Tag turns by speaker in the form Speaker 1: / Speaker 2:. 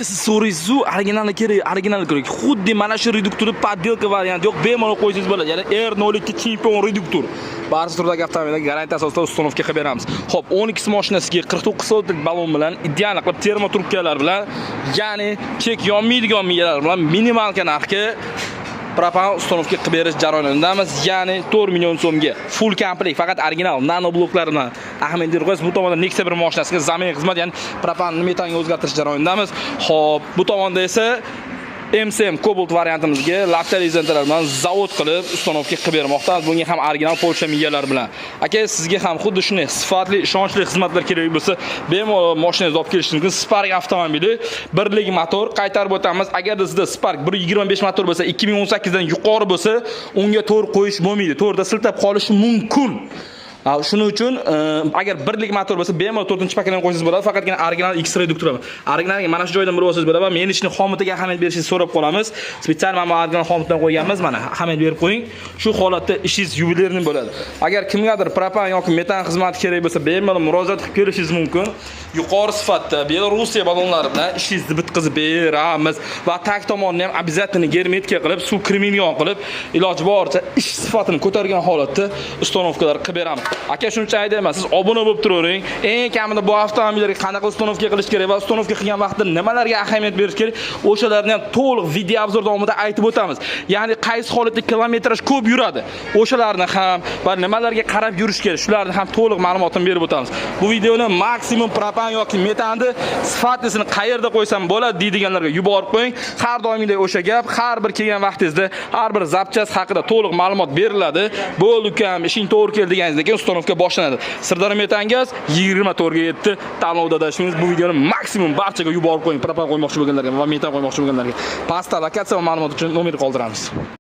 Speaker 1: Siz so'raysiz-u, originalni kerak, original kerak. Xuddi mana shu reduktorni подделка varianti yo'q, bemalol qo'ysangiz bo'ladi. Ya'ni R02 chempion reduktor. Barcha turdagi avtomobillarga garantiya asosida установка qilib beramiz. Xo'p, 12 mashinasiga 49 soatlik balon bilan, ideal qilib термотрубка lar bilan, ya'ni chek yonmaydigan miyalar bilan минималка narxga propan установка qilib berish jarayonidamiz. Ya'ni 4 million so'mga full komplekt, faqat original nano bloklar bilan ahamiyat berib qo'yasiz. Bu tomonda Nexia bir mashinasiga замена xizmat, ya'ni propanni metanga o'zgartirish jarayonidamiz. Xo'p, bu tomonda esa MCM Cobalt variantimizga лаптали lentalar bilan zavod qilib установка qilib bermoqdamiz. Bunga ham original Polsha miyalar bilan. Aka, sizga ham xuddi shunday sifatli, ishonchli xizmatlar kerak bo'lsa, bemalol mashinangizni olib kelishingiz mumkin. Spark avtomobili, birlik motor, qaytarib o'tamiz. Agarda sizda Spark 1.25 motor bo'lsa, 2018 dan yuqori bo'lsa, unga to'r qo'yish bo'lmaydi. To'rda siltab qolishi mumkin. Shuning uchun agar birlik motor bo'lsa, bemalol 4-поколение qo'ysangiz bo'ladi, faqatgina original X reduktor. Originalga mana shu joydan bilib olsangiz bo'ladi va menishni xomutiga ahamiyat berishingizni so'rab qolamiz. Специально mana bu original xomutdan qo'yganmiz, mana ahamiyat berib qo'ying. Shu holatda ishingiz ювелирный bo'ladi. Agar kimgadir propan yoki metan xizmati kerak bo'lsa, bemalol murojaat qilib kelishingiz mumkin. Yuqori sifatda Belorussiya ballonlari bilan ishingizni bitkazib beramiz va tag tomonni ham обязательно герметика qilib, suv kirmaydigan qilib, iloji boricha ish sifatini ko'targan holatda установка lar qilib beramiz. Aka, shuncha aytayman, siz obuna bo'lib turavering. Eng kamida bu avtomobillarga qanaqa установка qilish kerak va установка qilgan vaqtda nimalarga ahamiyat berish kerak, o'shalarni ham to'liq video обзор davomida aytib o'tamiz. Ya'ni qaysi holatda kilometraj ko'p yuradi, o'shalarni ham va nimalarga qarab yurish kerak, shularni ham to'liq ma'lumotini berib o'tamiz. Bu videoni maksimum propan yoki metanni sifatlisini qayerda qo'ysam bo'ladi deydiganlarga yuborib qo'ying. Har doimgidek o'sha gap, har bir kelgan vaqtingizda har bir запчасть haqida to'liq ma'lumot beriladi. Bo'ldi ukam, ishing to'g'ri keldi deganingizdan keyin установка boshlanadi. Sirdaryo Metangaz 24 ga 7 tanlovda adashmaymiz. Bu videoni maksimum barchaga yuborib qo'ying. Propan qo'ymoqchi bo'lganlarga va metan qo'ymoqchi bo'lganlarga. Pastda lokatsiya va ma'lumot uchun nomer qoldiramiz.